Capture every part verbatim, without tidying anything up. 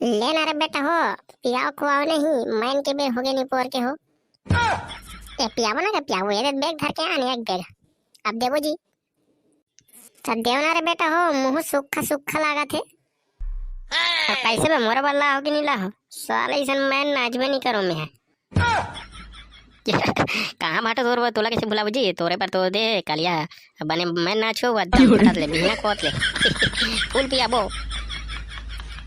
ले ना रे बेटा हो, पियाव खुआव नहीं, मैन के बेर होगे निपोर के हो। ए, पियाबो ना के पियाबो, ये दे बैग धर के आने एक बैग। अब देबो जी। तब देव ना रे बेटा हो, मुंह सूखा सूखा लागत हे। अब कैसे बे, मोर बल्ला हो कि नी ला हो? साले इसन मैन नाचबे नहीं करो मैं। कहाँ भाटो तोर बर, तोला कैसे भुलाबो जी? तोरे बर तो दे कालिया, बने मैं नाचो, वो दम फटत ले, बिहना खोत ले। फूल पियाबो।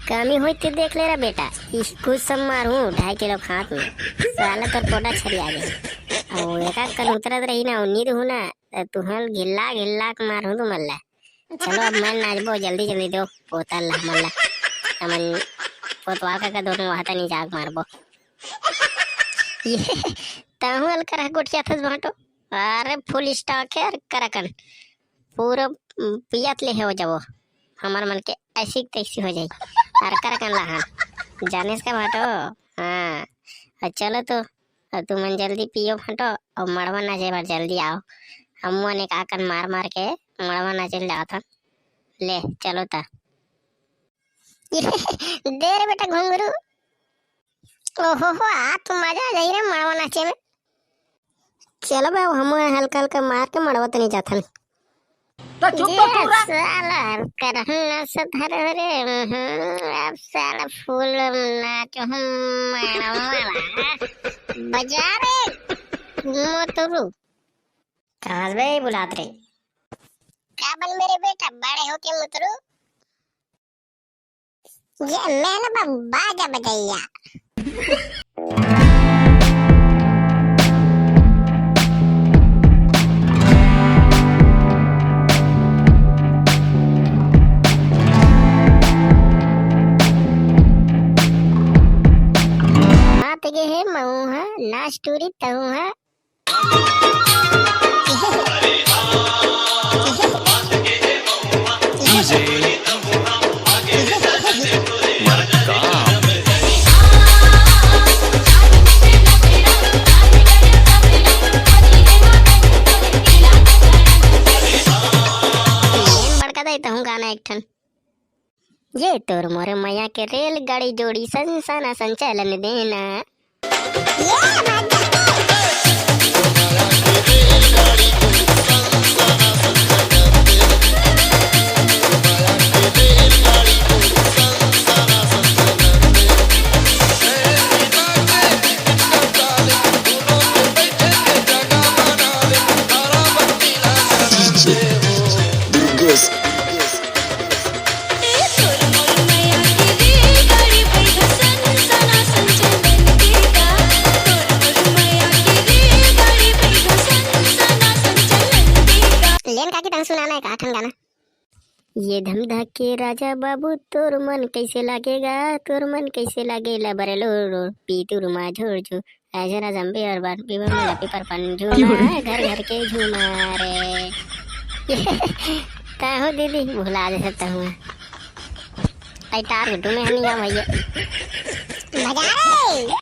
कमी होई ते देख ले रे बेटा, इस कुछ सब मारूं ढाई किलो के हाथ में। साला तोर पोटा छरिया गे। अब वो एक आध कन उतरत रही ना, वो नींद हूं ना, त तुहल घिल्ला घिल्ला के मारूं तुमन ला। चलो अब मैं नाचबो, जल्दी जल्दी दो पोता ला हमन ला। हमन कोतवाल का दोनों वहां तनी जाग मारबो। ये तहु अलकर गोठिया थस भाटो। अरे फुल स्टॉक है अर करकन। पूरा पियत ले हो जाबो। हमर मन के ऐसी तैसी हो जाई। अर करकन लहन। जानेस का भाटो? हाँ। अ चलो तो, अ तुमन जल्दी पियो भाटो अउ मड़वा नाचे बर जल्दी आओ। हमन एक आकन मार मार के मड़वा नाचे ल जाथन। ले चलो ता। दे रे बेटा घुंघरू। ओहो हो, आ तो मजा आ जाई रे मड़वा नाचे में। चलो बे, हम हल्का हल्का मार के मड़वा तनी जाथन। तो चुप ये तो तू रह। साला करहन ना से धरे हो रे, हम्म, अब साला फुल नाच हम मड़वा। बजा रे मुतरू। कहाँ से बे बुलात रे? का बन मेरे बेटा, बड़े हो के मुतरू? ये मेला बा-, बाजा बजैया। बात गे हे महूं हा, नाच टूरी तहूं हा। बड़का दाई, तहूं गाना एक ठन। ये तोर मोर मया के रेलगाड़ी जोड़ी, संसना संचालन देना। लेन काकी, तहूं सुनाना एक आठन गाना। ये धमधा के राजा बाबू, तोर मन कैसे लागेगा, तोर मन कैसे लागेला, बरे लो लो, पीतुर मा झोर झो, ऐसे राजम पे और बार पीवा मिला पीपर पन झूमा, घर घर के झूमा रे। तहूं दीदी भुला दे सकता हूँ। आई टार गुड्डू में हनी जा भैया। बजा रे।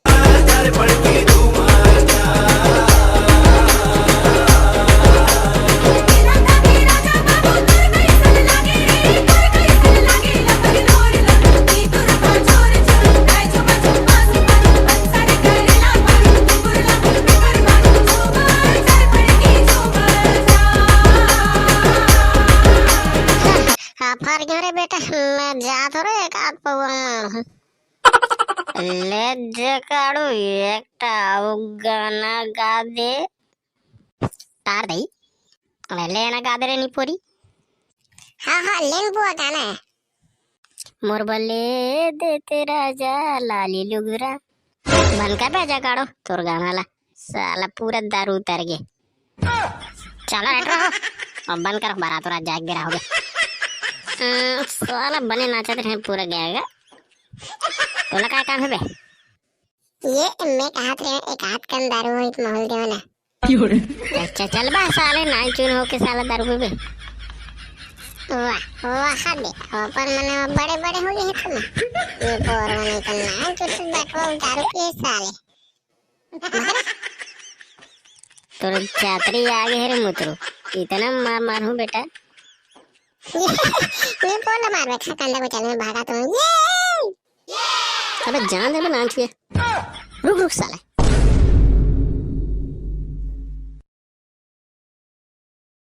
हाँ, फर गयो रे बेटा, मैं जात हो रे, एक आध पौवा मारूं। ले जकाड़ू, एकटा अउ गाना गा दे। तार दई। अबे ले ना गा दे रे निपोरी। हाँ, हाँ, लेन बुआ गाना है। मोर बल्ले देते राजा लाली लुगरा। बंद कर बे जकाड़ू, तोर गाना ला। साला पूरा दारू उतर गे। चलो हट रहो। अब बंद कर, बारात रात जाग गे रहोगे। हम्म, साला बने नाचत रहे पूरा गया। तोला काय काम है बे? ये मैं कहत रहे एक आध कन दारू होई तो माहौल देवो ना। अच्छा चल बा साले, नाई चुन होके साला दारू पीबे। वाह, वाह बे, अपन मने बड़े बड़े हो गए हैं तुम। ये पोर मने तो नाई चुन बैठो दारू पिए साले। तोर जातरी आगे है रे मुतरू, इतना मार मार हूँ बेटा। ये बोल मार बेटा, कंधा को चल में भागा तुम। ये अबे जान दे बे लांच के। रुक रुक साले,